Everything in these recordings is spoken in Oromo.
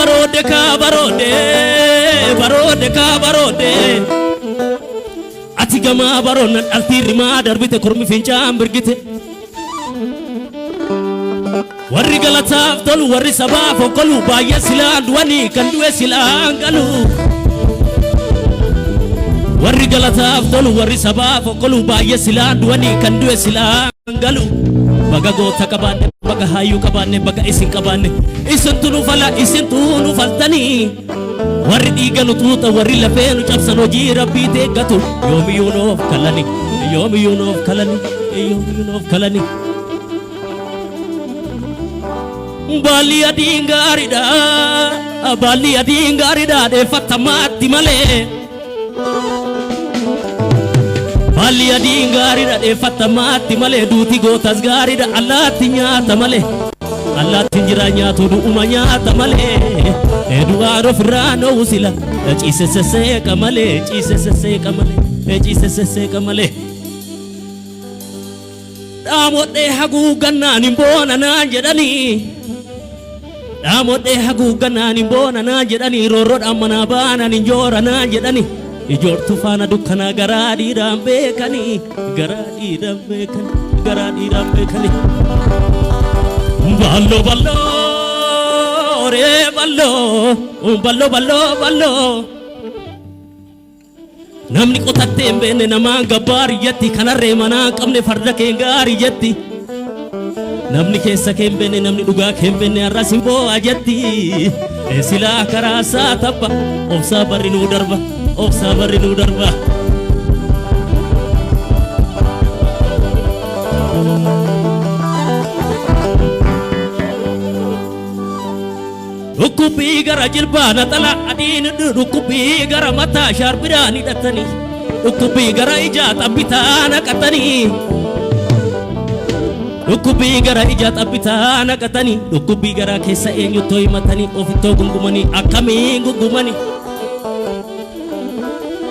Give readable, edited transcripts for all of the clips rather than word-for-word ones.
Baroode kaa baroode, baroode kaa baroode. Ati gamaa baroonnan dhaltii rimaa darbite kormi fincaan birgite. Warri galataaf tolu warri sabaaf okkolu baay'ee silaan du'anii kan du'e silaan galu. Warri galataaf tolu warri sabaaf okkolu baay'ee silaan du'anii kan du'e silaan galu. Baga goota qabaanne, baga hayyuu qabaanne, baga isin qabaanne. Isintu nu fala, isintu nu faltanii. Warri dhiiga nu xuuxa, warri lafee nu cabsan hojii rabbii teeggatu. Yoomiyyuu nuuf kalani, yoomiyyuu nuuf kalani, yoomiyyuu nuuf kalani. Baalli adiin gaariidha, baalli adiin gaariidha, dheeffatamaatti malee. Baalli adiin gaariidha, dheeffatamaatti malee, duuti gootas gaariidha, allaatti nyaata malee. Allaattiin jira nyaatu du'uma nyaata malee. Du'aan ofirraa noowu sila ciise sesseeqa malee, ciise sesseeqa malee, ciise sesseeqa malee. Dhaamodhee haguuggannaan hin boona naan jedhanii. Dhaamodhee haguuggannaan hin boona naan jedhanii, roorroodhaan manaa baanaan hin joora naan jedhanii. Ijoortu faana dukkanaa garaa dhiiraan beekanii, garaa dhiiraan beekanii, garaa dhiiraan beekanii. Balloo balloo ree balloo, balloo balloo balloo. Namni qotattee hin beekne namaan gabbaari jetti, kanarree manaa hin qabne farda keen gaarii jetti. Namni keessa kee hin beekne, namni dhugaa kee hin beekne har'as hin boo'a jetti. Silaa karaa isaa tabba, obsaa barri nuu darba, obsaa barri nuu darba. Dhukkubbii gara jilbaa naxalaa adiin, dhukkubbii gara mataa shaarbiidhaan hidhatanii, dhukkubbii gara ijaa xabbitaa naqatanii. Dhukkubbii gara ijaa xabbitaa naqatanii, dhukkubbii garaa keessa eenyuttoo himatanii, ofittoo gungumanii, akkamiin gungumanii.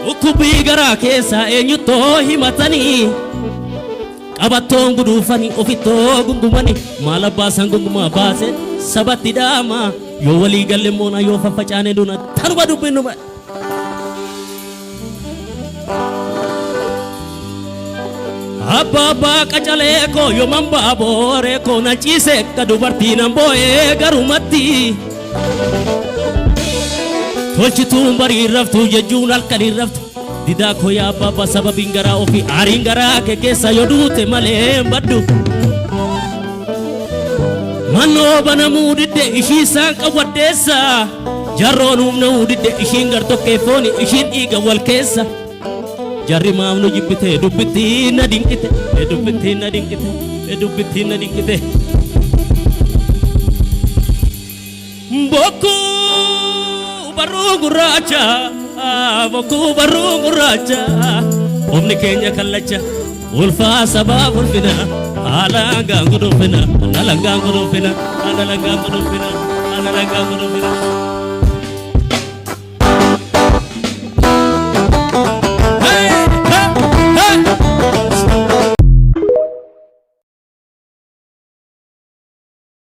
Dhukkubbii garaa keessa eenyuttoo himatanii, qabattoon guduufanii, ofittoo gungumanii, maal abbaasan gungumaa baase sabatti dhaama. Yoo walii galle moona, yoo faffacaane duna, tanuma dubbinnu. Abbaa abbaa qacalee koo yooman baabooree koo nan ciise akka dubartii nan boo'ee garumatti. Tolchituun barii raftu jechuun halkanii raftu. Didaa koo yaa abbaa abbaa sababiin garaa ofii aariin garaa kee keessa yoo duute malee hin baddu. Mannoo banamuu didde ishii isaan qawwaddeessa. Jarroon humna'uu didde ishiin gartokkee fooni ishiin dhiiga wal keessa. Jarri maaf nu jibbite, dubbittiin na dinqite, dubbittiin na dinqite, dubbittiin na dinqite. Bokkuu barruu gurraacha, bokkuu barruu gurraacha, humni keenya kallacha, ulfaa sabaaf ulfina, alangaan gudunfina, alangaan gudunfina, alangaan gudunfina, alangaan gudunfina.